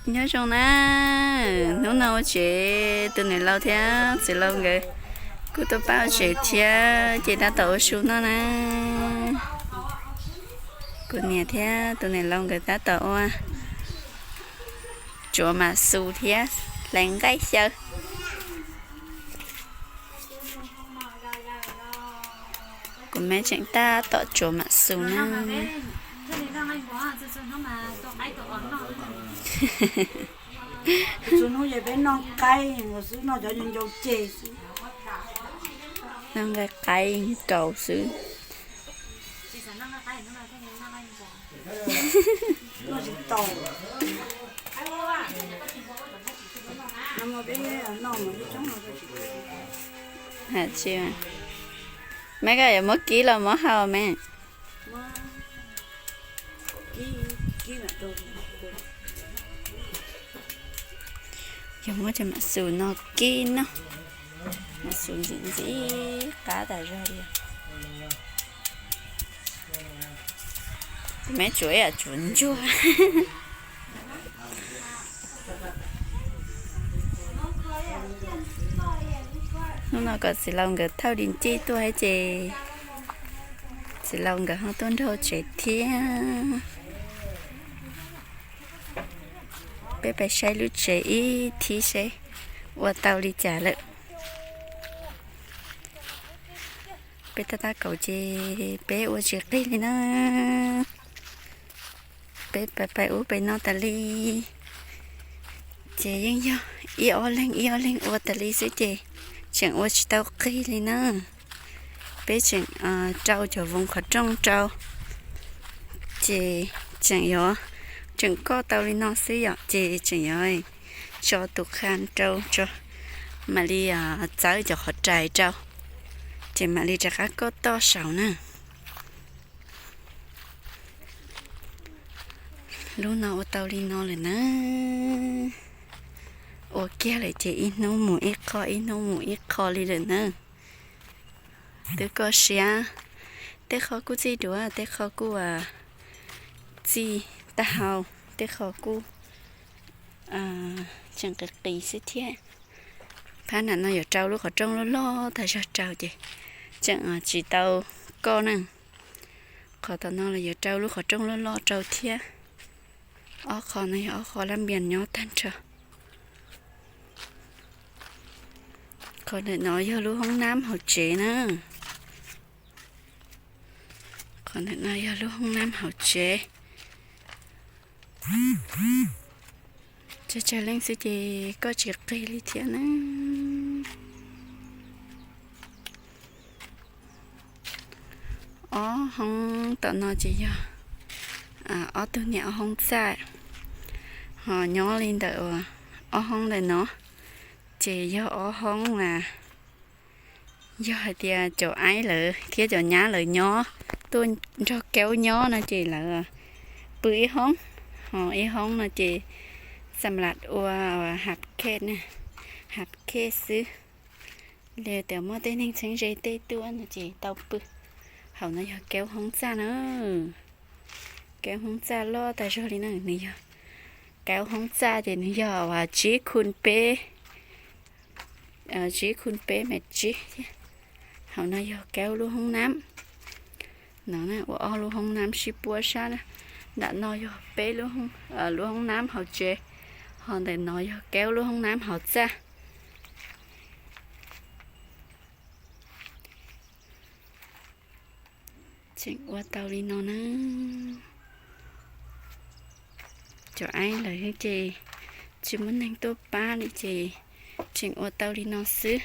Nyob zoo na, hnub no ua tsev tus niam laus thiab txiv laus nkawd kuj tuaj pab ua tsev thiab ces tab tom ua su noj na. Kuv niam thiab tus niam laus nkawd tab tom ua tsuav mam xus thiab hlais nqaij xyaw. Kuv me tseem tab tom tsuav mam xus na. Noj nqaij qaib nkaus xwb. Tsis, me koj yuav muab kib los muab hau me? Yog muab cov mam xus no kib no, mam xus ntxim ntxim qab tas zog li. Kuv me tsuav ib yam tsuav ntsuag. Hnub no kom txiv laus nkawd thauj di ncij tuaj ces txiv laus nkawd ho tuaj nrog tsev thiab. Peb pais saib lub tsev ib thib seb ua tau li cas lawm. Peb tab tab kaum ces peb ua tsis qig li na. Peb pais pais ub pais no tas li ces yeej yog ib ob leeg ib ob leeg ua tas li xwb ces tseem ua tsis tau qig li na. Peb tseem rau cov voos qhov rooj rau ces tseem yuav, tseem koj tau li no xwb yom ces tseem yuav tso tus qha rau tso, mam li txawb cov qhov rais rau ces mam li rov qab koj toj saud na. Lub no ua tau li no lawm na. Ua kiag lawm ces ib hnub mus ib qho ib hnub mus ib qho li lawm na. Twb koj siab, tej qho kuj txij duav tej qho kuj txij tag hau, tej qho kuj tseem qis qis xwb thiab. Phab nram no yuav rau lub qhov rooj loj loj tas zog rau ces tseem tsis tau koj na. Qhov tom no los yuav rau lub qhov rooj loj loj rau thiab. Ob qho no yog ob qho lab npias nyob tag nrho. Qhov ntawm no yog lub hoob nab hauv tsev na. Qhov ntawm no yog lub hoob nab hauv tsev. Tsawg tsawg leej xwb ces koj tsis qig li thiab na. Ob hoob tom no ces yog ob tug niam ob hoob txaj, ho nyob li ntawm ob hoob ntawm no ces yog ob hoob as yog hais tias cov aib lawv thiab cov nyab lawv nyob, tuaj nrog Kaub nyob no ces lawv pw ib hoob, ho ib hoob no ces xam lam ua hav khej, hav khej xwb. Li tias muaj tej neeg txheeb ze tej tuaj no ces tau pw. Hauv no yog Kaub hoob txaj na. Kaub hoob txaj loj tas zog li na, nws yog, Kaub hoob txaj ces nws yog tsib khu peb, tsib khu peb mev tsib thiab. Hauv no yog Kaub lub hoob nab. No ua ob lub hoob nab sib puab sab na. Nram no yog peb lub hoob nab hauv tsev, ho ntawm no yog Kaub lub hoob nab hauv txaj. Tseem ua tau li no na. Cov aib lawv ces tsis muaj neeg tuaj pab li ces tseem ua tau li no xwb.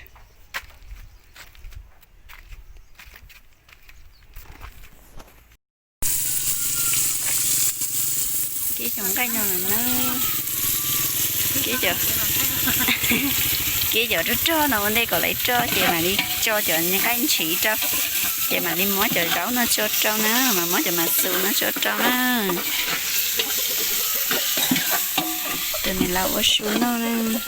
Kib cov nqaij no lawm na. Kib cov rog rog no ua ntej kom lawv roj ces mam li tso cov nqaij ntshiv rau. Ces mam li muab cov zaub no tso rau na, mam muab cov mas xus no tso rau na. Tus niam laus ua su noj na.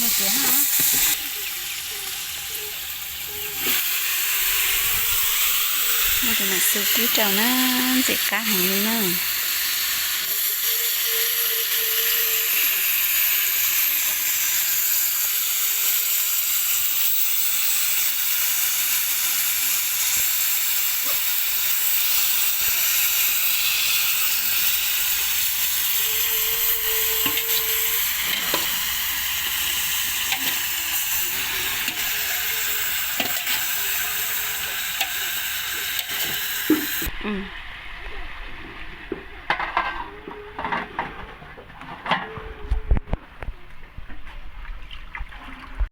Muab tus no xu tib rau na, ntxim qab heev li na.